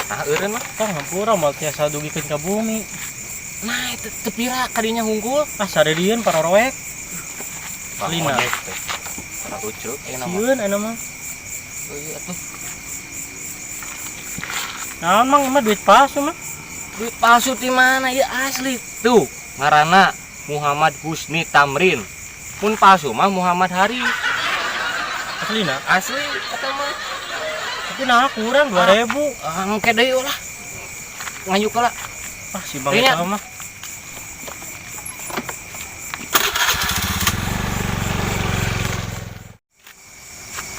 Nah, eureun mah. Tong hampura moal tiasa dugikeun ka bumi. Nah, itu teu pira kadinya hungkul. Ah, sareureun paroroek. Lina. Ojek teh. Lucu ayeuna mah. Sieun ayeuna mah. Euy atuh. Naon mang mah duit palsu mah. Duit palsu di mana ya asli tuh ngaranna Muhammad Husni Tamrin. Mun palsu mah Muhammad Hari. Aslina. Asli eta mah. Tapi nah kurang 2000. Ah, engke deui lah. Ngayuk lah. Ah, si Bang Iya. eta mah.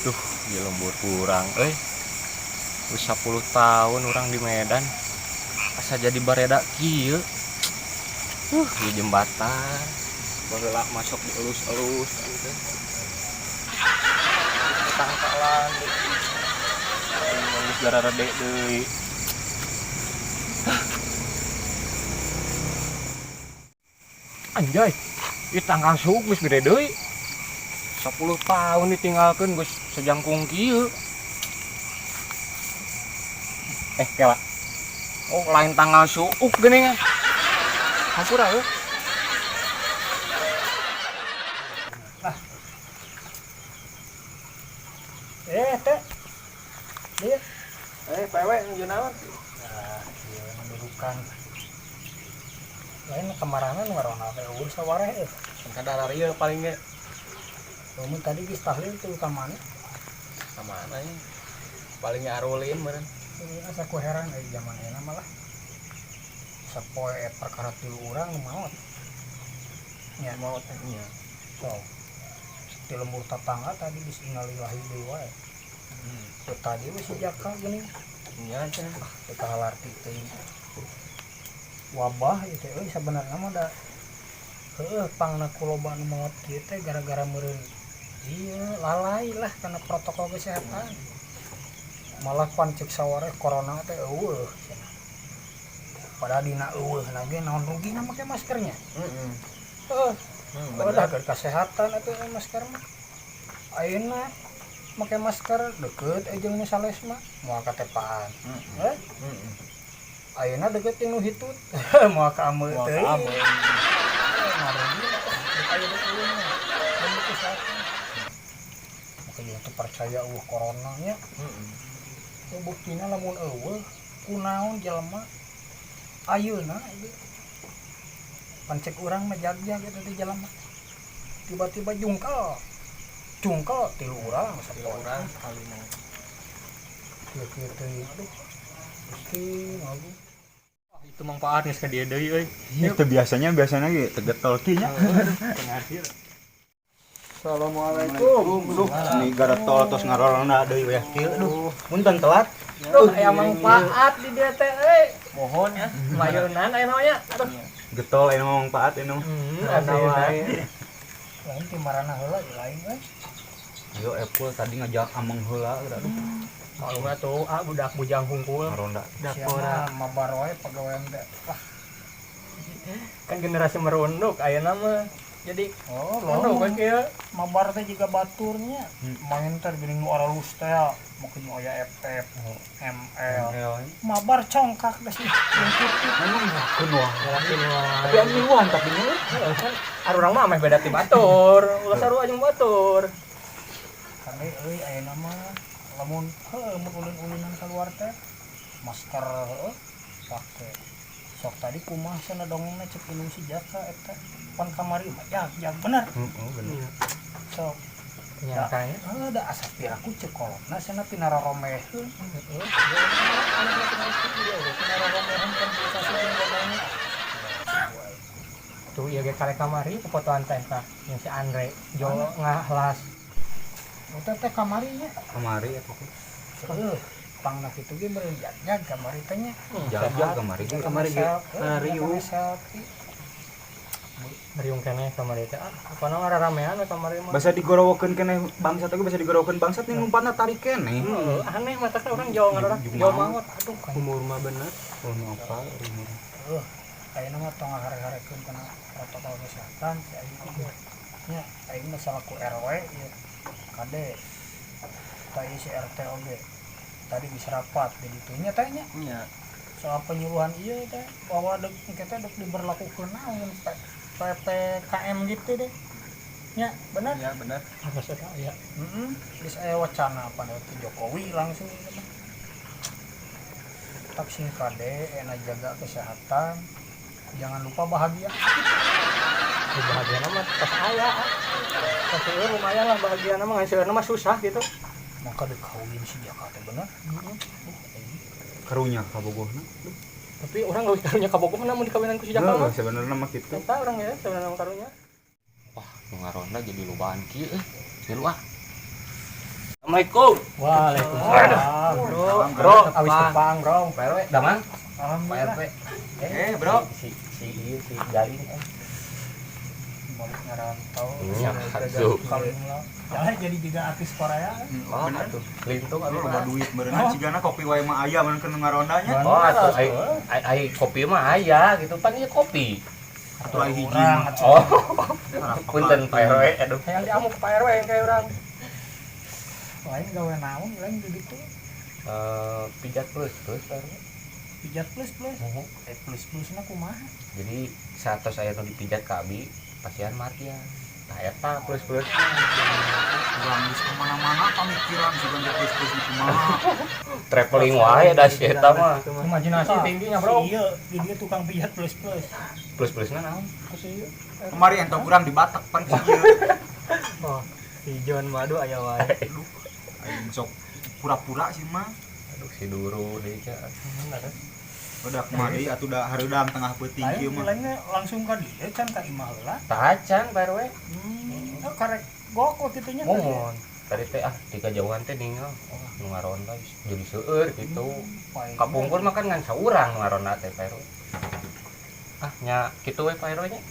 Duh, di lembur kurang euy. Geus 10 tahun urang di Medan. Asa jadi bareda kieu. Di jembatan. Baheula masuk dielus-elus gitu. Tangkalan deui. Geus gararede deui. Anjay, ieu tangkal suuk geus gede deui. 10 tahun ditinggalkeun geus sejangkung kieu. Eh, kela. Oh, lain tanggal suuk geuning. Hampura euy. Eh, teh. Iya. Eh, PW nuju naon? Nah, ieu mendudukan. Lain kemaranan warna teh eueuh sawareh euy. Kadar ieu paling ge. Lamun tadi geus tahlil tuh ka mana? Ka mana ya? Paling ge arulin meureun. Asa ku heran euy zaman ayeuna mah lah. Sapoe perkara tilu urang nu maot. Nya Maot teh nya. So. Di lembur tetangga tadi geus innalillahi deui wae. Teu tadi we si Jaka geuning. Nya cenah. Teu kahalarti teuing. Wabah ieu teh euy sabenerna mah da heueuh pangna ku loba nu maot kieu teh gara-gara meureun ieu lalai lah kana protokol kesehatan. Malah pan ceuk sawareh corona teh eueuh cenah. Padahal dina eueuh na ge naon rugina make maskernya. Heeh. Heueuh, Bener. udah keur kesehatan atuh masker mah. Ayeuna make masker deket jeung nu salesma moal katepaan. Heeh. Eh, ayeuna deket jeung nu hitut moal ka ameu Moal teuing. ka ameu. Nah, rugina dek aya dek eueuh mah. Demi kesehatan. Maka jeung teu percaya eueuh corona nya. Heeh. Ya, buktina lamun eueuh kunaon jelema ayeuna ieu. Pan cek urang mah jag-jag eta teh jelema. Tiba-tiba jungkel. Jungkel tilu urang Tilu urang sakalina. Kieu-kieu teuing aduh. Gusti ngagu. Ah, itu manfaat geus ka dieu deui euy. Itu biasanya biasanya ge tegetol kieu nya. Assalamualaikum. Duh, ini garetol tos ngarolona deui weh kieu duh. Punten telat. Duh, aya manfaat di dieu teh euy. Mohon ya, mayeunan aya namanya. Aduh. Getol aya manfaat aya mah. Ada wae. Lain ti marana heula ieu lain euy. Yo Apple tadi ngajak ameng heula aduh. Maklumna tuh ah budak bujang hungkul. Ngaronda. Budak Sia ora. mah mabar wae pagawean teh. Wah, Kan generasi merunduk ayeuna mah. Jadi oh, merunduk loh. kan kieu. Mabar teh jiga baturnya. Main teh geuning nu aralus teh, make nu aya FF, ML. Mabar congkak geus ih, jeung putih. Memang ngelakeun wae. Ngelakeun wae. Tapi anu miluan tapi nya. Heeh, kan arurang mah ameh beda ti batur. Ulah sarua jeung batur. Kade euy ayeuna mah lamun heueuh mun ulin-ulinan keluar teh masker heueuh pake. Sok tadi kumaha cenah dongengna cek indung si Jaka eta pan kamari mah jag-jag bener. Heeh, bener. Sok Nya kayaknya. heueuh da asa piraku cek kolotna cenah tina roromeheun. Heeh. Tina roromeheun komplikasi jeung dongengna. Tuh ieu ge kale kamari popotoan teh tah yang si Andre jo ngahlas. Eta teh kamari nya. Kamari eta teh. Heueuh, pangna kitu ge meureun jag-jag kamari teh nya. Jag-jag kamari ge. Kamari ge. Riuh. Selfie. Riung keneh kamari teh. Ah, apa nama raramean we kamari mah. Basa digorowokeun keneh bangsat oge basa digorowokeun bangsat ning ngumpatna tarik keneh. Heeh, aneh mah teh urang jauh ngarorang Jeung jauh maot. maot. Aduh, kan. Umur mah bener. Oh, nu apa umur. Heuh, ayeuna mah tong ngahare-harekeun kana protokol kesehatan si aing oge. Nya aing mah salaku RW ieu. Kade. Ka ieu si RT oge. Tadi bisa rapat di ditunya teh nya. Nya. Soal penyuluhan ieu teh bahwa dek kita dek diberlakukeun naon PPKM gitu deh. Nya, benar? Ya benar. Apa sih ya? Heeh. Geus aya wacana apa teh Jokowi langsung gitu mah. Tak sing kade enak jaga kesehatan. Jangan lupa bahagia. Bahagia nama pas aya. Pas lumayan lah bahagia nama ngan seueurna mah susah gitu. Maka dek kawin si Jakarta bener. Heeh. Karunya kabogohna. Tapi orang leuwih karunya kabogoh mah mun dikawinan ku si Jaka mah. Sebenarnya mah kitu. Eta urang ya sebenarnya mah karunya. Wah, nu ngaronda jadi lobaan kieu euy. Milu ah. Assalamualaikum. Waalaikumsalam. Bro, Bro, awis tepang, Bro. Pak RW, damang. Pak Alhamdulillah. RW. Bro. Si si ieu si Galing eh. Balik ngarantau. Nya, atuh. Kawin lah. Jalan jadi juga artis Korea. Oh, Bener. atuh. Lintung Lu atuh. loba duit beureunan cigana kopi wae mah aya mun keur ngaronda nya. Oh, atuh ai ai, ai kopi mah aya gitu pan ieu kopi. Atuh ai hiji mah. Oh, punten Pak RW, aduh. Hayang diamuk ke Pak RW yang kayak urang. Lain gawe naon, lain di ditu. Pijat plus plus Pak RW. Pijat plus plus. Mhm. Plus plusna kumaha? Jadi saat saya nu dipijat ka abi, pasian Mardian. Tah eta plus plus. Urang geus kemana-mana pamikiran sugan teh plus-plus nu kumaha. Traveling wae da si eta mah. Imajinasi tingginya, Bro. Iya, di dia tukang pijat plus plus. Plus plusna naon? Terus iya. Kemari entah kurang di Batak pan kieu. Oh, si John Madu aya wae. Aduh, aing sok pura-pura sih mah. Aduh si Duru deui ca. Udah kemari atuh da hareudang tengah peuting kieu Lain mah. lainnya langsung ka dieu can ka imah heula. Tacan Pak RW. Oh, karek goko kitunya. Mohon. Tadi teh ah di kajauhan teh ningal. Wah, nu ngaronda jadi seueur gitu. Kapungkur mah kan ngan saurang nu ngaronda teh Pak RW. Ah nya kitu we Pak RW nya.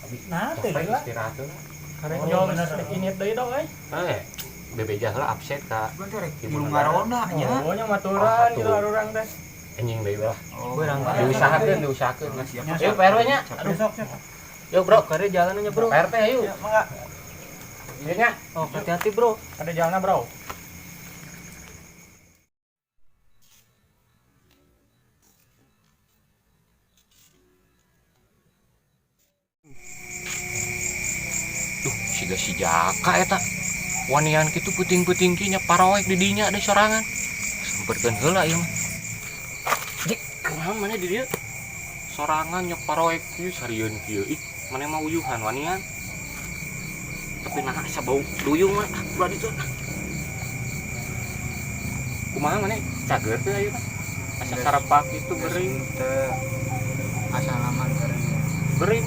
Abi Nah, teh capek lah. istirahat heula. Karek Oh, jong bener. init deui dong euy. Eh, bebeja heula absen ka Sugan teh rek Ibu milu negara. ngaronda nya. Oh, nya Ah, maturan tuh. gitu urang teh. Anjing deui lah. Oh, Urang bener. Diusahakeun, diusahakeun. Oh, siap. Yuk Pak RW nya. Siap. Aduh, sok sok. Yuk bro. Kare jalannya, Bro. Pak RT ayo. Ya, mangga. Iya nya. Oh, hati-hati, Bro. Ada jalannya, Bro. Duh, siga si Jaka eta. Wanian kitu puting-puting kieu nya paroek di dinya da sorangan. Samperkeun heula ieu mah. Jek, kumaha maneh di dieu? Sorangan nyok paroek kieu sarieun kieu. Ih, maneh mah uyuhan wanian. Tapi naha asa bau duyung mah ah, ulah ditu. Kumaha maneh cager teu ayeuna? Asa sarapak kitu gering. Teu asalaman gering. Gering.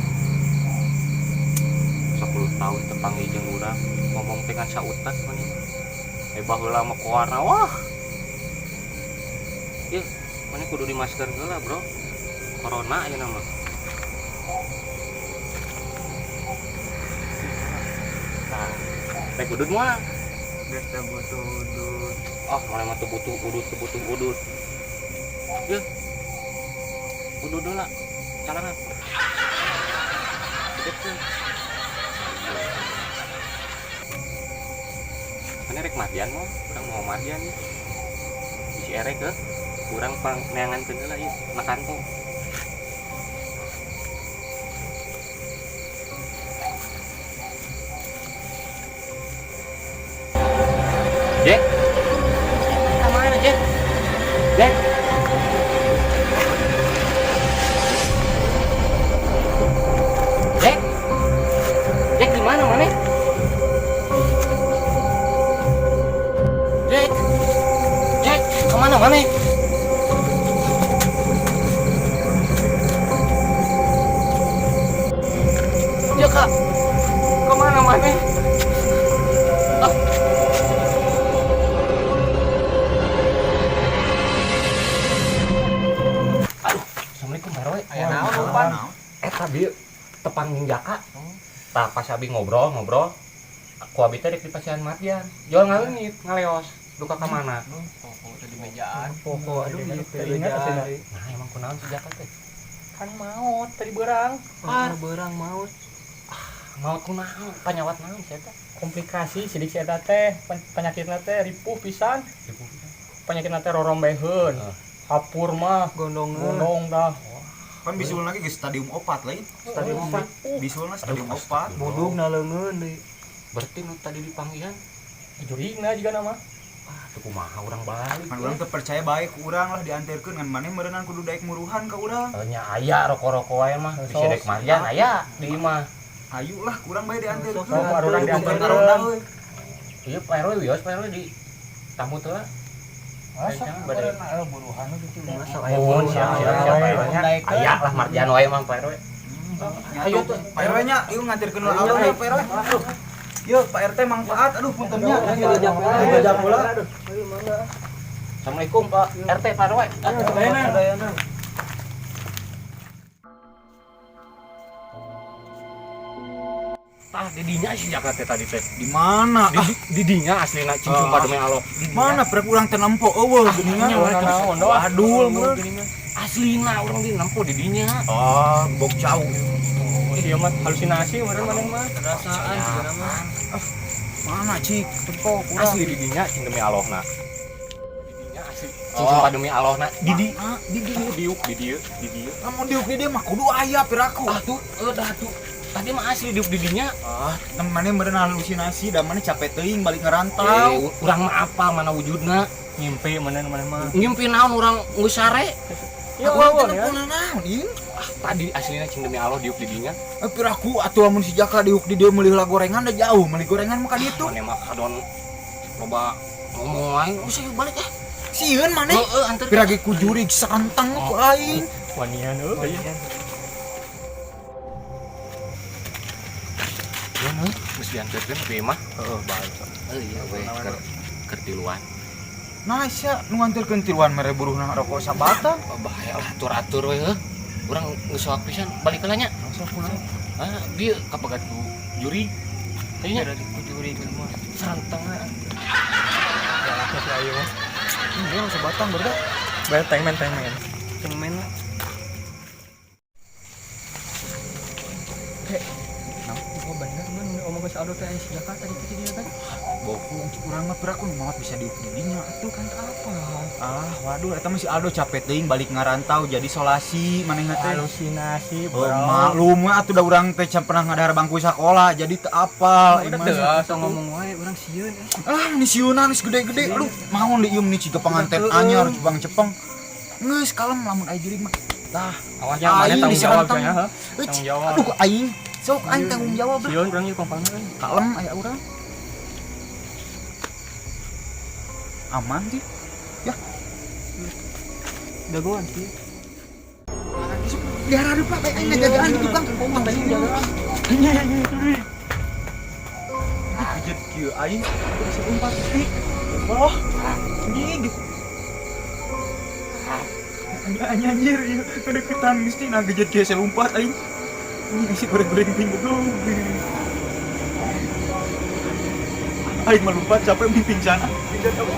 10 tahun tepanggih jeung urang ngomong teh ngan sautat maneh mah. Baheula mah kuarna wah. Yeuh, maneh kudu di masker heula, Bro. Corona ayeuna mah. Tah, rek udud moal? Geus teu butuh udud. Oh, maneh mah teu butuh udud, teu butuh udud. Yeuh. Udud heula. Calangan. Gitu. Mana rek mardian mau? Urang mau mardian nih. Bisi erek ke? Urang pang neangankeun heula ieu na kantong. Jack? Ka mana, Jack? Jack? Jack? Jack di mana mana? Jack? Jack, kemana mana? Ya kak, kemana mana? Ah. Aduh, assalamualaikum Pak RW. Aya naon lupa? Tadi tepang jeung Jaka. Tah pas abi ngobrol-ngobrol, ku abi teh rek di pasian Mardian. Jual ngaleungit, ngaleos, duka ka mana? Oh, tadi mejaan. Poho, aduh, Ingat, ieu ingat, teh. Nah, emang kunaon si Jaka teh? Kan maot tadi beurang. Ah. Beurang maot. Maot kunaon? Panyawat naon si eta? Komplikasi sidik si eta teh, penyakitna teh ripuh pisan. Ripuh pisan. Penyakitna teh rorombeheun. Hapur mah Gondong. Gondong dah. Kan bisul lagi geus stadium 4 lain. Stadium 4. Bisulna stadium 4. Budug na leungeun deui. Berarti nu tadi dipanggihan Jurigna juga nama. ah teu kumaha urang balik. Kan urang teu percaya bae ku urang lah dianterkeun ngan maneh meureunnan kudu daek muruhan ka urang. Nya aya rokok-rokok wae mah bisa dek Marian aya di imah. Hayu lah kurang bae dianterkeun. Sok urang Dianterkeun dianterkeun. karonda euy. Ieu Pak RW wios Pak RW di tamu teh lah. Masa Rencana badai. meureun buruhan gitu. Masuk aya Mohon siap siap siap Pak RW. Daekeun. Aya lah Marjan wae mah Pak RW. Ayo tuh Pak RW nya ieu nganterkeun lah alon ya Pak RW. Yo Pak RT manfaat aduh punten nya. Jajak pula. Assalamualaikum Pak RT Pak RW. Sadayana. Tah didinya si Jaka teh tadi teh. Di mana? Di didinya aslina cing sumpah demi Allah. Mana prek urang teh nempo eueuh geuningan. Naon doa. Adul meureun. Aslina urang di nempo didinya. Ah, bok cau. Ieu mah halusinasi meureun maneh mah. Perasaan juga mah. Mana cik tempo kurang. Asli didinya cing demi Allah na. Didinya asli. Cing sumpah demi Allah na. Didi Didi diuk di dieu, di dieu. Lamun diuk di dieu mah kudu aya piraku. Ah tuh, dah tuh. Tadi mah asli diuk didinya. Ah, temannya meureun halusinasi da maneh capek teuing balik ngerantau. Urang mah apa mana wujudna? Ngimpi maneh maneh mah. Ngimpi naon urang geus sare. Ya Urang eueuh teh ya. nempo naon ieu? Ah, tadi aslina cing demi Allah diuk didinya. Piraku atuh lamun si Jaka diuk di dieu meuli heula gorengan da jauh, meuli gorengan mah ka ditu. Maneh mah kadon loba ngomong aing, geus ayo balik ah. Sieun maneh. Heeh, anter. Pirage ku jurig santang ku aing. Wanian euy. Ya, heuh, geus dianterkeun ke imah. Heeh, baik. Heuh, iya we keur tiluan. Nah, sia nu nganterkeun tiluan mere buruhna rokok sabatang. Oh, bahaya lah atur-atur we heuh. Urang geus soak pisan balik heula nya. Langsung pulang. Ah, dia kapegat ku juri. Kayaknya Ku jurig mah. seranteng we. Galaknya si Ayu mah. Ini sebatang berda. Bae tengmen tengmen. Cemen lah. Oh bener man omong ke si Aldo teh aya si Jaka tadi teh dia teh. Bohong cik urang mah piraku nu maot bisa diuk di dinya Atuh kan apa? Ah, waduh eta mah si Aldo capek teuing balik ngarantau jadi solasi manehna teh. Halusinasi, Oh, bro. maklum we atuh da urang teh can pernah ngadahar bangku sakola jadi teu apal Udah imah. teu Tong ngomong wae urang sieun. Ah, ni sieunan geus gede-gede. Aduh, maon di ieu meni ciga panganten anyar Jepang cepeng. Geus kalem lamun aya jurig mah. Tah, Awasnya maneh aing tanggung jawab diserantang. nya, heuh. Euy, Tanggung jawab. aduh aing. Sok aing tanggung jawab lah. Sieun urang ieu pangpangna. Kalem aya urang. Aman sih. Ya. Dagoan sih. Biar aduh Pak, aing ngajagaan di tukang. Nya nya nya. Pijet kieu aing bisa umpat ti. Wah, anjing. Anjir ieu kedeketan geus tina gejet kieu selumpat aing. Ini isi goreng-goreng ting goblok. Aing melompat capek mending pingsan. Pingsan apa?